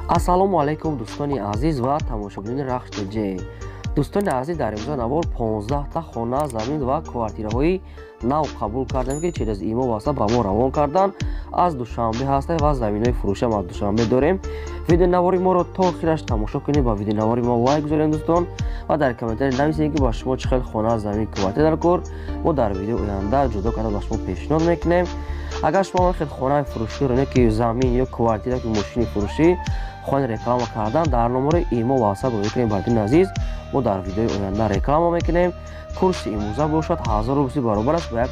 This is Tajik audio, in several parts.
Ассалому алайкум, дӯстони азиз ва тамошобинони Рахш ТЖ. Дӯстони азиз, дар имрӯза навор 15 та хона, замин ва квартираҳои нав қабул кардем, ки через имо, ватсап ба мо равон кардан. Аз Душанбе ҳастем ва заминҳои фурӯшиам аз Душанбе дорем. Видеонавори моро то охираш тамошо кунед, ба видеонавори мо лайк гузоред, дӯстон, ва дар комментарий нависед, ки ба шумо чӣ хел хона, замин, квартира дар кор. Мо дар видео оянда ҷудо карда ба шумо пешниҳод мекунем. Агар шумо хел хонаи фурӯширо, не ки замин ё квартира, ки мошини фурӯшӣ хоҳед реклама кардан, дар номарои имо, ватсап роҳӣ кунед. Бардини азиз, мо дар видеои оянда реклама мекунем. Курси имрӯза бошад 1000 рубли, баробар аст ба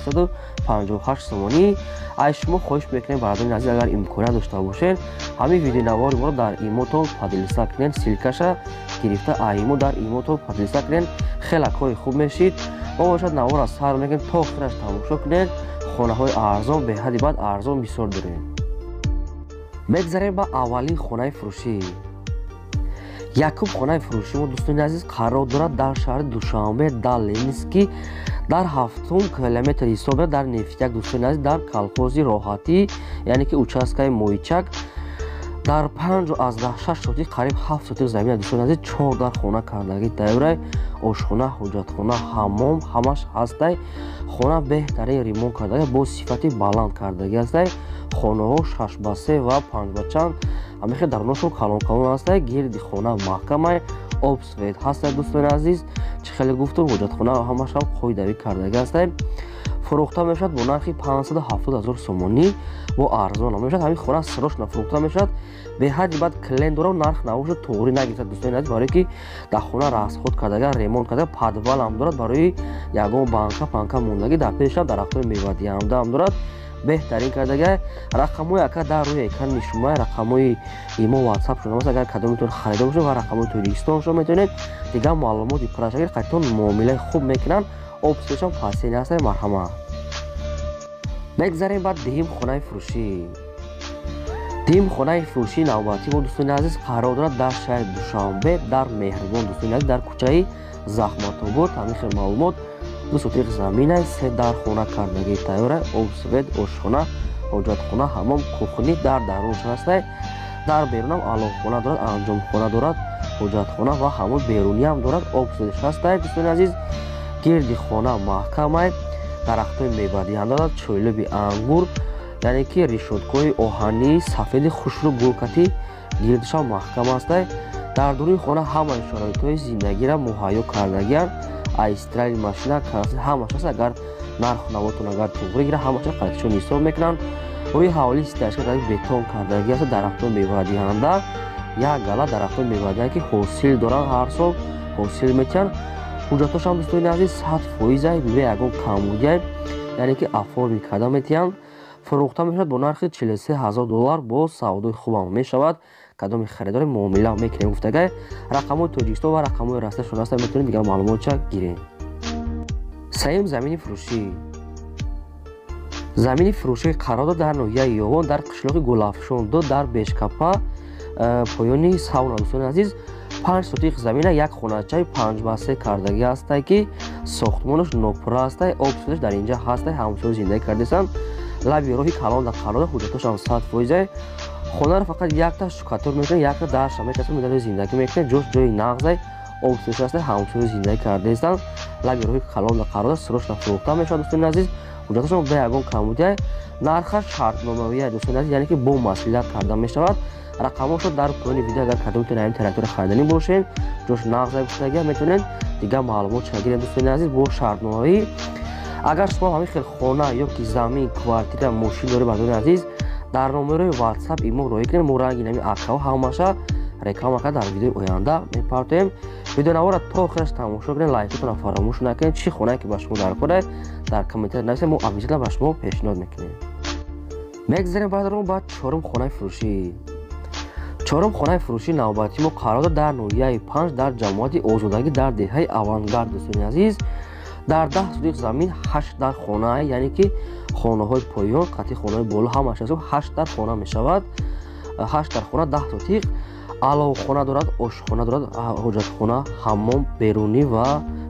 158 сомонӣ. Аз шумо хоҳиш мекунем, бародари азиз, агар имконият дошта бошед, ҳамин видеонавори моро дар имотон поделиться кунед. Ссылка ша гирифта, аимо дар имотон поделиться кунед, хеле кори хуб мешид. Мо бошад навор сар мекунем, то охираш тамошо кунед. Хонаҳои арзон, беҳади бад арзон бисёр дорем. Мегзарем ба аввалин хонаи фурӯшӣ. Якум хонаи фурӯшӣ мо, дӯстони азиз, қарор дорад дар шаҳри Душанбе, дар Ленинский, дар ҳафтум километр ҳисоб, дар Нефтяк, дӯстони азиз, дар колхози Роҳатӣ, яъне ки участка и Моҳичак, дар 5,6 сотих, қариб 7 сотих замина, дӯстони азиз. Чор дар хона кардагӣ тайёрай, ошхона, ҳоҷатхона, ҳаммом ҳамаш ҳастай. Хона беҳтарин ремонт кардагӣ, бо сифати баланд кардагӣ ҳастай. Хонаҳо 6 ба 3 ва 5 ба чанд, ҳамихел даруношон калон калон ҳастай. Гирди хона маҳкамай, об, свет ҳастай. Дӯстони азиз, чӣ хеле гуфтум, ҳоҷатхона ҳамашам қоидавӣ кардагӣ ҳастай. Фурӯхта мешавад бо нархи 570 ҳазор сомонӣ, бо арзон мешавад. Ҳамин хона срочно фурӯхта мешавад. Беҳади баъд клиент дорам, нарх навошад туғрӣ нагирифта, дӯстони азиз, барое ки дар хона расход кардага, ремонт карда, подвал ам дорад, барои ягон банка панка мондагӣ. Дар пешам дарахтҳои мевадиҳандаам дорад, беҳтарин кардага. Рақамҳои ака дар рӯи экрани шумо, рақамҳои имо, ватсап шуд. Агар кадометон харида бошед ва рақамҳои Тоҷикистон шумо метавонед дигар маълумоти пуррашагир қайтон, муомилаи хуб мекунанд. Опсишон пасени ҳастанд. Марҳамат. Мегзарем баъд дуюм хонаи фурӯшӣ. Дуюм хонаи фурӯшии навбатӣ мо, дӯстони азиз, қарор дорад дар шаҳри Душанбе, дар Меҳрибон, дӯстони азиз, дар кӯчаи Захматобод. Ҳамин хел маълумот: 2 сотих заминай, се дар хона кардагии тайёра, об, свет, ошхона, ҳоҷатхона, ҳамом, кухня дар дарунш ҳастай. Дар берунам алоқхона дорад, анҷомхона дорад, ҳоҷатхона ва ҳамон беруниам дорад, об, свет ш ҳастай. Дӯстони азиз, гирди хона маҳкамай, дарахтҳои мевадиҳанда дорад, чойлуби ангур, яъне ки решётка ҳои оҳании сафеди хушрӯ гулкатӣ, гирдишам маҳкам ҳастай. Дар дуруни хона ҳамаи шароитҳои зиндагиро муҳайё кардагианд: стиральный машина, кондитсионер, ҳамаш ҳаст. Агар нарху навотон агар туғрӣ гира, ҳамаша қайтишон ҳисоб мекунанд. Рӯи ҳавлии стяжка бетон кардагӣ аст. Дарахтҳои мевадиҳанда, як гала дарахтҳои мевадиҳанда, ки ҳосил доранд, ҳар сол ҳосил метиҳанд. Ҳуҷҷатҳошам, дӯстони азиз, 100%-ай, бе ягон камбудиай, яъне ки оформить карда метиҳанд. Фурӯхта мешавад бо нархи 43 000 доллар, бо савдои хубам мешавад. Кадоми харидори муомила мекунем гуфтагай, рақамҳои Тоҷикистон ва рақамҳои Россияшон ҳаста, метавонед дигар маълумотча гирем. Сеюм замини фурӯшӣ. Замини фурӯшӣ қарор дорад дар ноҳияи Ёвон, дар қишлоқи Гулафшон ду, дар Бешкапа, поёни сауна. Дӯстони азиз, 5 сотих замина, як хоначаи 5 ба 3 кардагӣ ҳастай, ки сохтмонаш нопурра ҳастай. Об, свет аш дар инҷа ҳастай, ҳамсоя зиндагӣ кардесанд. Лаби роҳи калон дар қарор дорад. Ҳуҷҷатҳошам 100%-ай. Хонаро фақат якта штукатур мекунад, якта дарша мекасад, медари зиндагӣ мекунад. Ҷош ҷои нағзай, об, свет аш ҳастай, ҳамсоя зиндагӣ кардаистанд. Лаби роҳи калон дар қарор дорад. Срочно фурӯхта мешавад, дӯстони азиз. Ҳуҷҷатҳошон бе ягон камбудиай, нархаш шартномавия, дӯстони азиз, яъне ки бо маслиҳат карда мешавад. Рақамҳошо дар поёни видео. Агар кадомтон ҳамин территория хариданӣ бошед, ҷош нағзай гуфтагия, метавонед дигар маълумот гиред, дӯстони азиз, бо шартномавӣ. Агар шумо ҳамин хел хона ё ки замин, квартира, мошин доред, бардони азиз, дар номерои ватсап имо роҳӣ кунед. Мо ранги нами акаҳо ҳамаша реклама карда, дар видеои оянда мепартоем. Видеонавора то охираш тамошо кунед, лайкотонро фаромӯш накунед. Чӣ хонае ки ба шумо дар кор дар комментария нависед, мо обязательно ба шумо пешниҳод мекунем. Мегзарем, бародарон, ба чорум хонаи фурӯшӣ. Чорум хонаи фурӯшии навбатии мо қарор дорад дар ноҳияи Панҷ, дар ҷамоати Озодагӣ, дар деҳаи Авангард. Дӯстони азиз, дар 10 сотих замин ҳашт дар хона, яъне ки хонаҳои поён қатъи хонаҳои боло ҳамаш ҳисоб ҳашт дар хона мешавад. Ҳашт дар хона, 10 сотих, аловхона дорад, ошхона дорад, ҳоҷатхона, ҳаммом берунӣ ва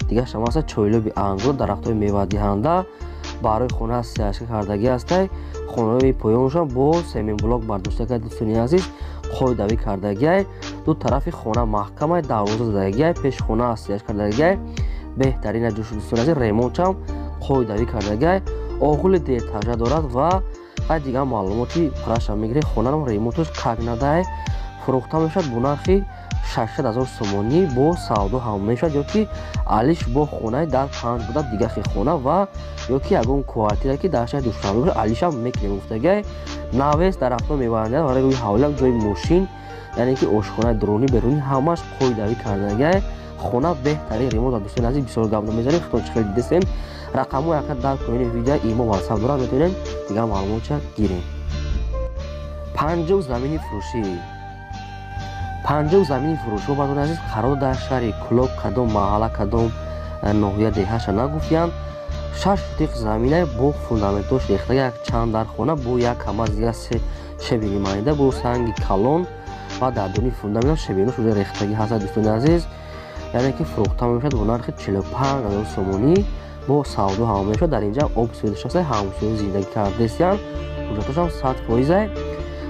дигар шамаса, чойлуби ангур, дарахтҳои мевадиҳанда, барои хона стяжка кардагӣ ҳастай. Хонаҳои поёншон бо семенблок бардошта кард. Дӯстони азиз, қоидавӣ кардагиай. Ду тарафи хона маҳкамай, дарвоза задагиай, пеши хона астияш кардагиай. Беҳтарина ҷӯшу дӯстони азиз, ремонтам қоидавӣ кардагиай. Оғули деэтажа дорад ва ай дигар маълумоти пурраша мегиред. Хонарам ремонташ как надай. Фурӯхта мешавад бо нархи 600 000 сомонӣ, бо савдо ҳам мешавад, ё ки алиш бо хонаи дар панҷ буда дигари хона ва ё ки ягон квартира ки дар шаҳри Душанбе бошад, алишам мекунем гуфтагиай. Навес дарахтҳо меварандиад ва рӯи ҳавлиам ҷои мошин, яъне ки ошхонаи дурунӣ берунӣ ҳамаш қоидавӣ кардагиай. Хона беҳтарин ремонт. Дӯстони азиз, бисёр гап намезанем, худтон чӣ хеле дидесем. Рақамҳои ака дар поёни видео имо ватсап дорад, метавонед дигар маълумотша гирем. Панҷум замини фурӯшӣ. Панҷум замини фурӯшӣ, бардони азиз, қарор дар шаҳри Кӯлоб, кадом маҳалла, кадом ноҳия, деҳаша нагуфтиянд. 6 сотиқ замина бо фундаментош рехта, як чанд дар хона бо як камаз дига шебини майда бо санги калон ва дар дуни фундамент шебинош уже рехтагӣ ҳастад, дӯстони азиз. Яъне ки фурӯхта мешавад бо нархи 45 000 сомонӣ, бо савдо ҳам мешавад. Дар инҷа об суедаш ҳаста, ҳамсоя зиндагӣ кардесиянд, ҳуҷҷатошам 100%.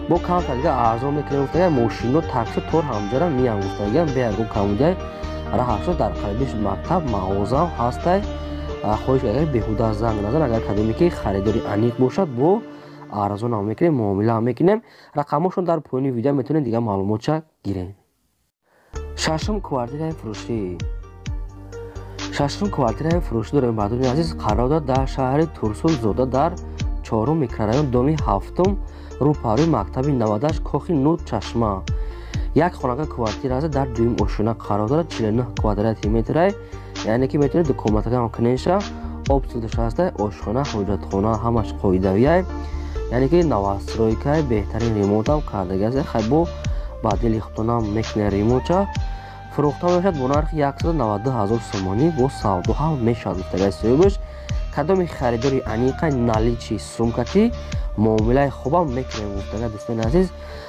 Бо камтар дига арзон мекунем гуфтагиам. Мошино, такси тор ҳамҷара меям гуфтагиам, бе ягон камудиай раҳашо. Дар қарибиш мактаб, мағозаам ҳастай. Хоҳиш агар беҳуда занг назан, агар кадоме ки харидори аниқ бошад, бо арзон ҳам мекунем, муомила ҳам мекунем. Рақамҳошон дар поёни видео, метавонед дигар маълумотша гирем. Шашум квартираи фурӯшӣ. Шашум квартираи фурӯшӣ дорем, бардони азиз, қарор дорад дар шаҳри Турсунзода, дар чорум микрорайон, доми ҳафтум, рӯпарӯи мактаби 98, кохи нур чашма. Як хонага квартира аст, дар дуюм ошёна қарор дорад, 49 квадрати метрай, яъне ки метавонед дукомнатага ҳам куненша. Об судаш ҳастай, ошхона, ҳоҷатхона ҳамаш қоидавиай, яъне ки новостройкай, беҳтарин ремонтам кардаги аст. Хай, бо ба дили худтонам мекунед ремонтча. Фурӯхта мешавад бо нархи 192 000 сомонӣ, бо савдо ҳам мешавад гуфтагай соҳибаш. Кадоми харидори аниқа наличи сумкати муомилаи хубам мекунем гуфтага, дӯстони азиз.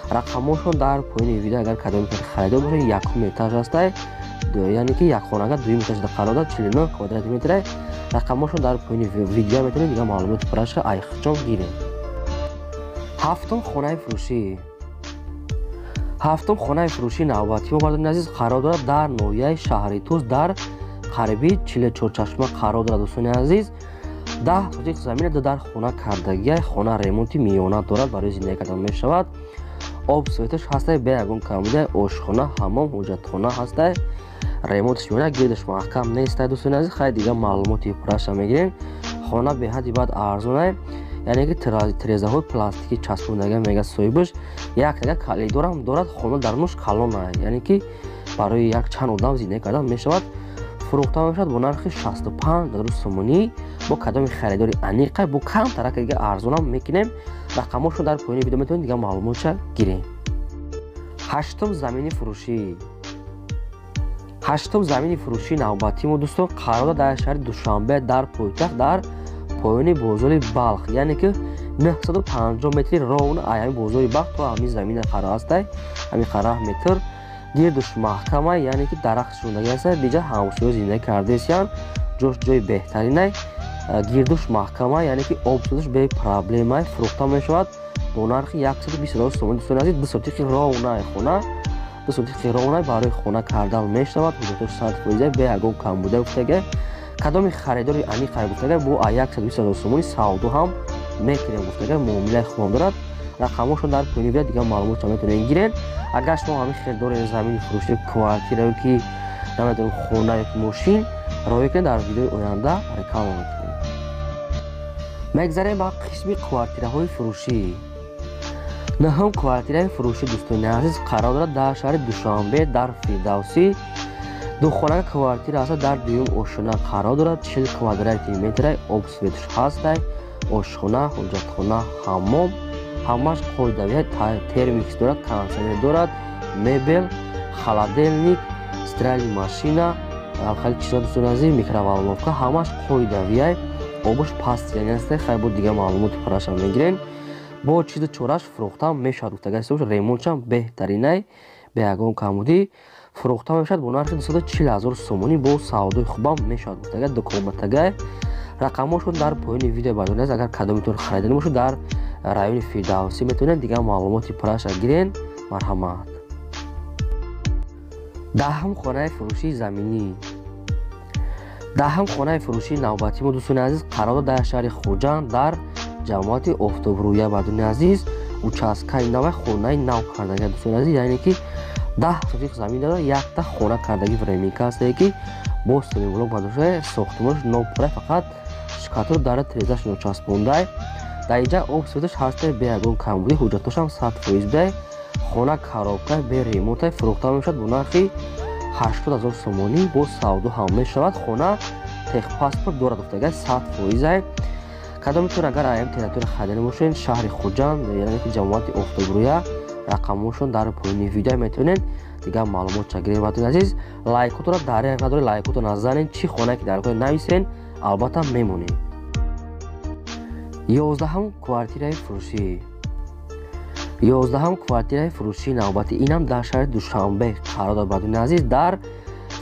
Рақамҳошон дар поёни видео, агар кадоми харидор бошад. Якум этаж ҳастай, яъне ки як хонага дуюм этажда қарор дорад, 49 квадрати метрай. Рақамҳошон дар поёни видео, метавонед дигар маълумоти пурраша айхчон гирем. Ҳафтум хонаи фурӯшӣ. Ҳафтум хонаи фурӯшии навбатӣ мо, бардони азиз, қарор дорад дар ноҳияи шаҳри Тӯс, дар қариби Чилчорчашма қарор дорад, дӯстони азиз. 10 сотиқ замина ду дар хона кардагиай. Хона ремонти миёна дорад, барои зиндагӣ кардан мешавад. Об светаш ҳастай, бе ягон камбудай, ошхона, ҳамом, ҳоҷатхона ҳастай. Ремонташ миёна, гирдаш маҳкам нестай, дӯстони азиз. Хай, дигар маълумоти пурраша мегирем. Хона беҳадди баъд арзонай, яъне ки тирезаҳои пластикӣ часпондага мега соҳибаш. Як тага калидорам дорад. Хона дарунаш калона, яъне ки барои як чанд одам зиндагӣ кардан мешавад. Фурӯхта мешавад бо нархи 65 000 сомонӣ, бо кадоми харидори аниқа бо камтарака дига арзонам мекунем. Рақамҳошон дар поёни видео, метавонед дигар маълумотша гирем. Ҳаштум замини фурӯшӣ. Ҳаштум замини фурӯшии навбатии мо, дӯстон, қарор дорад дар шаҳри Душанбе, дар пойтахт, дар поёни бозори Балх, яъне ки 950 метри ровно ай ҳамин бозори Балх то ҳамин замина қарор ҳастай, ҳамин қарор метр. Гирдуш маҳкамай, яъне ки дарахт шундагӣ ҳастай, диҷа ҳамсоя зиндагӣ кардесиян. Ҷош ҷои беҳтаринай, гирдуш маҳкамай, яъне ки об судаш бепроблемай. Фурӯхта мешавад бо нархи 120 000 сомонӣ, дӯстони азиз. 2 сотиқи ровнай хона, 2 сотиқи ровнай, барои хона кардан мешавад. Ҳуҷҷатош 100%, бе ягон камбуда гуфтага. Кадоми харидори аниқа гуфтага, бо 120 000 сомонӣ савдо ҳам мекунем гуфтага, муомилаи хубам дорад. Рақамҳошон дар поёни видео, дигар маълумотро метавонед гиред. Агар шумо ҳамин хел доред замини фурӯшӣ, квартира ки намедонам, хона ё мошин, роҳӣ кунед, дар видеои оянда реклама мекунем. Мегзарем ба қисми квартираҳои фурӯшӣ. Нӯҳум квартираи фурӯшӣ, дӯстони азиз, қарор дорад дар шаҳри Душанбе, дар Фирдавсӣ. Духонага квартира аст, дар дуюм ошёна қарор дорад, 40 квадрати метрай, об светш ҳастай, ошхона, ҳоҷатхона, ҳаммом ҳамаш қоидавия, термикс дорад, кондитсионер дорад, мебел, холодильник, стиральный машина, хеле чизо, дӯстони азиз, микроволновка ҳамаш қоидавияй. Обуш паст яъне аст. Хай, бо дигар маълумоти пурраша мегирем. Бо чизу чораш фурӯхта мешавад гуфтага ҳисоб. Ремонтшам беҳтаринай, бе ягон камбудӣ. Фурӯхта мешавад бо нархи 240 000 сомонӣ, бо савдои хубам мешавад гуфтага. Дукоматагай. Рақамҳошон дар поёни видео, бардоред. Агар кадомитон харидани бошад, дар райони Фирдавсӣ метавонед дигар маълумоти пурраша гирен. Марҳамат. Даҳум хонаи фурӯшии заминӣ. Даҳум хонаи фурӯшии навбатии мо, дӯстони азиз, қарор дорад дар шаҳри Хуҷанд, дар ҷамоати Офтобрӯя. Бардони азиз, участкаи нава, хонаи нав кардагӣ, дӯстони азиз, яъне ки 10 сотиқ замин дорад, якта хона кардагӣ, временка ҳастае, ки бо семиблок бардошта, сохтмонаш нопура, фақат штукатур дара тирезаш ночаспондай. Дар инҷа об светаш ҳастай, бе ягон камбудӣ, ҳуҷҷатошам 100% будай. Хона коробка, бе ремонтай, фурӯхта мешавад бо нархи 80 000 сомонӣ, бо савдо ҳам мешавад. Хона техпаспорт дорад, гуфтага 100%. Кадомитон агар аям территория харидани бошед, шаҳри Хуҷанд, яъне ки ҷамоати Офтобрӯя, рақамҳошон дар поёни видео, метавонед дигар маълумот чагиред. Ватони азиз, лайкотонро дареғ надоред, лайкотон назанед, чӣ хонае ки дар кор нависен, албатта мемонед. 11-ум квартираи фурӯшӣ. 11-ум квартираи фурӯшии навбатӣ инам дар шаҳри Душанбе қарор дорад, бардони азиз, дар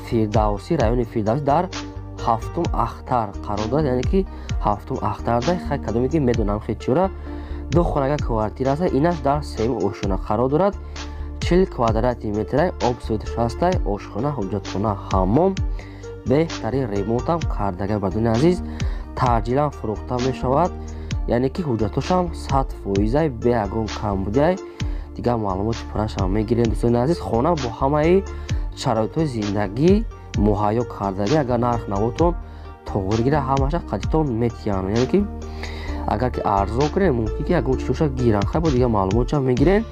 Фирдавсӣ, райони Фирдавсӣ, дар ҳафтум ахтар қарор дорад, яъне ки ҳафтум ахтарда. Хай, кадоме ки медонам хечора, ду хонага квартира аст, инаш дар сеюм ошхона қарор дорад, 40 квадрати метрай, об светаш ҳастай, ошхона, ҳуҷҷатхона, ҳаммом, беҳтарин ремонтам кардага. Бардони азиз, таъҷилан фурӯхта мешавад, яъне ки ҳуҷҷатошам 100%, бе ягон камбудиай. Дигар маълумоти пуррашам мегирем, дӯстони азиз. Хона бо ҳамаи шароитҳои зиндагӣ муҳайё кардагӣ, агар нарх навотон тоғри гира, ҳамаша қатитон метиҳанд, яъне ки агар ки арзон кунед, мумкин ки ягон чизоша гиранд. Хай, бо дигар маълумотшам мегирем.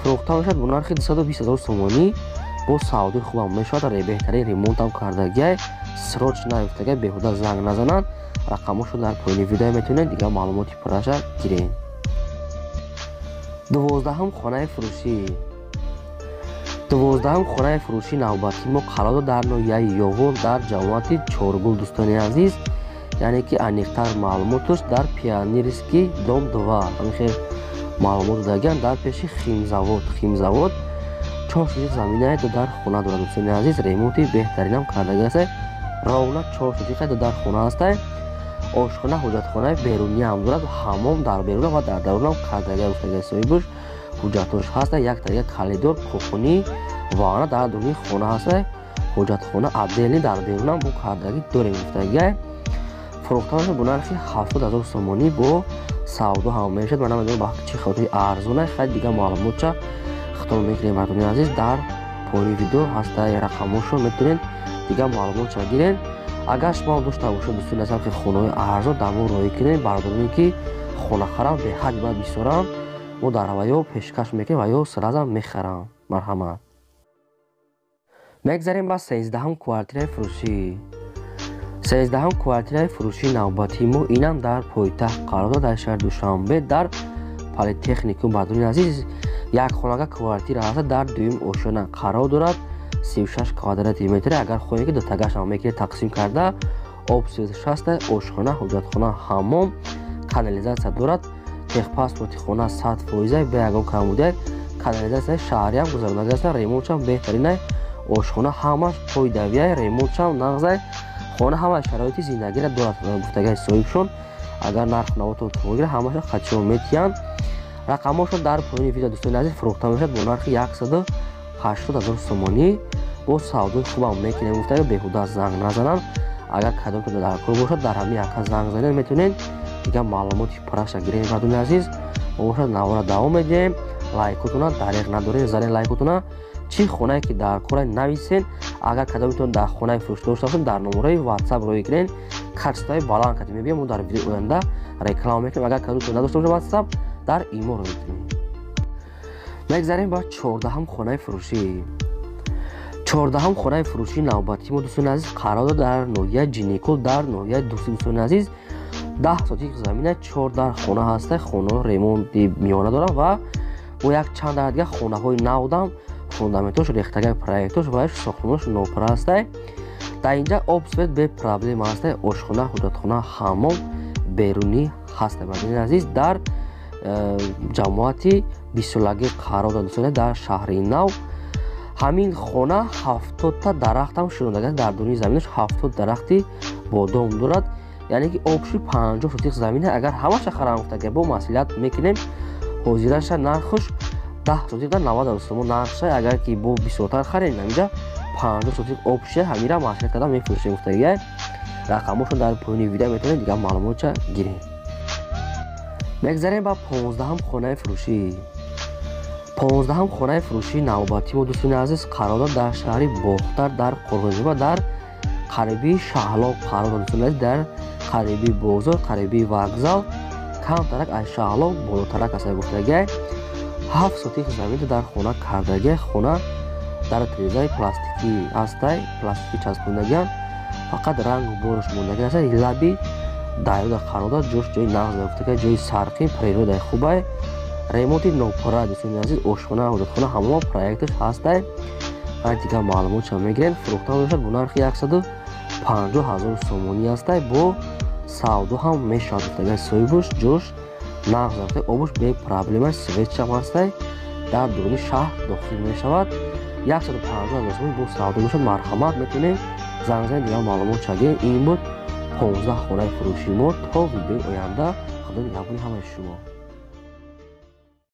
Фурӯхта мешавад бо нархи 220 000 сомонӣ, бо савдои хубам мешавад, беҳтарин ремонтам кардагиай. Срочно гуфтагай, беҳуда занг назананд. Рақамҳошо дар поёни видео, метавонед дигар маълумоти пурраша гиред. 12-ум хонаи фурӯшӣ. 12-ум хонаи фурӯшии навбатии мо қарор дорад дар ноҳияи Ёвон, дар ҷамоати Чоргул, дӯстони азиз, яъне ки аниқтар маълумоташ дар Пионерский, дом 2, ҳамин хел маълумот додагианд, дар пеши химзавод. Химзавод, 4 сотиқ заминае, ду дар хона дорад, дӯстони азиз, ремонти беҳтаринам кардагӣ аст, ровно 4 сотиқа, ду дар хона ҳастай, ошхона, ҳуҷҷатхонаи берунӣ ҳам дорад, ҳаммом дар беруна ва дар дарунам кардагӣ, гуфтагӣ соҳибуш, ҳуҷҷатош ҳаста, як тариқа коридор, кухни, ванна дар дуруни хона ҳаста, ҳуҷҷатхона отдельный дар берунам бо кардагӣ дорем, гуфтагиай. Фурӯхта мешавад бо нархи 70 000 сомонӣ, бо савдо ҳам мешавад. Ман намедонам ба чӣ хотири арзона. Хай, дигар маълумотча хитоб мекунем, мардуми азиз, дар поёни видео ҳастаи рақамҳошо, метавонед дигар маълумотча гиред. Агар шумо ҳам дошта бошед, дӯстони азиз, ки хонаҳои арзон дар мо роҳӣ кунед, бардороне ки хонахарам беҳад баъд бисёрам, мо дар ҳаваё пешкаш мекунем ва ё сразу мехарам. Марҳамат. Мегзарем ба 13-ум квартираи фурӯшӣ. 13-ум квартираи фурӯшии навбатии мо инам дар пойтахт қарор дорад, дар шаҳри Душанбе, дар Политехникум. Бардорони азиз, як хонага квартира ҳаста, дар дуюм ошёна қарор дорад, 36 квадрати метр. Агар хоҳем ки дутагашам мекунед тақсим карда, об светаш ҳаста, ошхона, ҳуҷҷатхона, ҳаммом, канализатсия дорад, техпаспорти хона 100%, бе ягон камбудия, канализатсияи шаҳриам гузаронда аст, ремонтшам беҳтаринай, ошхона ҳамаш пойдавияй, ремонтшам нағзай, хона ҳамаи шароити зиндагиро дорад, гуфтагаи соҳибшон. Агар нарх навотон тоғри гира, ҳамаша хатшо метиҳанд. Рақамҳошон дар поёни видео, дӯстони азиз. Фурӯхта мешавад бо нархи 180 000 сомонӣ, бо савдои хубам мекунем, гуфтага, беҳуда занг назананд. Агар кадомтон дар кор бошад, дар ҳамин яка занг занед, метавонед дигар маълумоти пурраша гирем. Мардуми азиз, мо бошад навора давом медиҳем. Лайкотона дареғ надоред, занед лайкотона, чӣ хонае ки дар кора нависен. Агар кадомитон дар хонаи фурӯш дошта бошед, дар номерои ватсап роҳӣ кунед, качествои баланд кардем, мебиём, мо дар видеои оянда реклама мекунем. Агар кадомитон надошта бошед ватсап, дар имо роҳӣ кунед. Мегзарем ба 14-ум хонаи фурӯшӣ. 14-ум хонаи фурӯшии навбатии мо, дӯстони азиз, қарор дорад дар ноҳияи Ҷиникул, дар ноҳияи Дӯстӣ, дӯстони азиз, 10 сотиқ замина, чор дар хона ҳаста, хонаҳо ремонти миёна доранд ва бо як чанд дар дигар хонаҳои навдам фундаментош рехтагай, проектош ва сохтмонош нопура ҳастай. Дар инҷа об свет бе проблема ҳастай, ошхона, ҳуҷҷатхона, ҳаммом берунӣ ҳастай. Бардони азиз, дар ҷамоати бистсолагӣ қарор дорад, дӯстони, дар шаҳри нав. Ҳамин хона 70-та дарахтам шинондагиаст, дар дуруни заминаш 70 дарахти бодом дорад, яъне ки обши 50 сотиқ замина. Агар ҳамаша харам гуфтага, бо маслиҳат мекунем. Ҳозираша нархуш 10 сотих дар 90 ҳазор сомон нархша. Агар ки бо бисёртар харем, ҳаминҷа 50 сотих общая ҳамира маслиҳат карда мефурӯшем гуфтагиай. Рақамошон дар поёни видео, метавонед дигар маълумотча гирем. Мегзарем ба 15-ҳам хонаи фурӯшӣ. 15-ҳам хонаи фурӯшии навбатӣ мо, дӯстони азиз, қарор дорад дар шаҳри Бохтар, дар Қурғонтеппа, дар қариби Шаҳлоқ қарор дорад, дӯстони азиз, дар қариби бозор, қариби вокзал, камтарак аз Шаҳлоқ болотарак аст гуфтагиай. 7 сотих замин дар хона кардагиай. Хона дар тирезаи пластикӣ ҳастай, пластикӣ часпондагиан, фақат рангу борш мондагӣ аст. Лаби дарёда қарор дорад, ҷош ҷои нағз гуфтагиай, ҷои сарқин, природаи хубай, ремонти нопурра, дӯстони азиз, ошхона, ҳоҷатхона ҳамао проекташ ҳастай. Ва дигар маълумотша мегирем. Фурӯхта мешавад бо нархи 150 ҳазор сомонӣ ҳастай, бо савдо ҳам мешавад гуфтагиай. Соҳибуш ҷош нағз гуфта, обуш бепроблема, светшам ҳастай, дар дуруни шаҳр дохил мешавад. 150 ҳазор сомонӣ бо савдо мешавад. Марҳамат, метавонем занг занед, дигар маълумотша гирем. Ин буд 15 хонаи фурӯшии мо. То видеои оянда, Худо нигаҳбони ҳамаи шумо.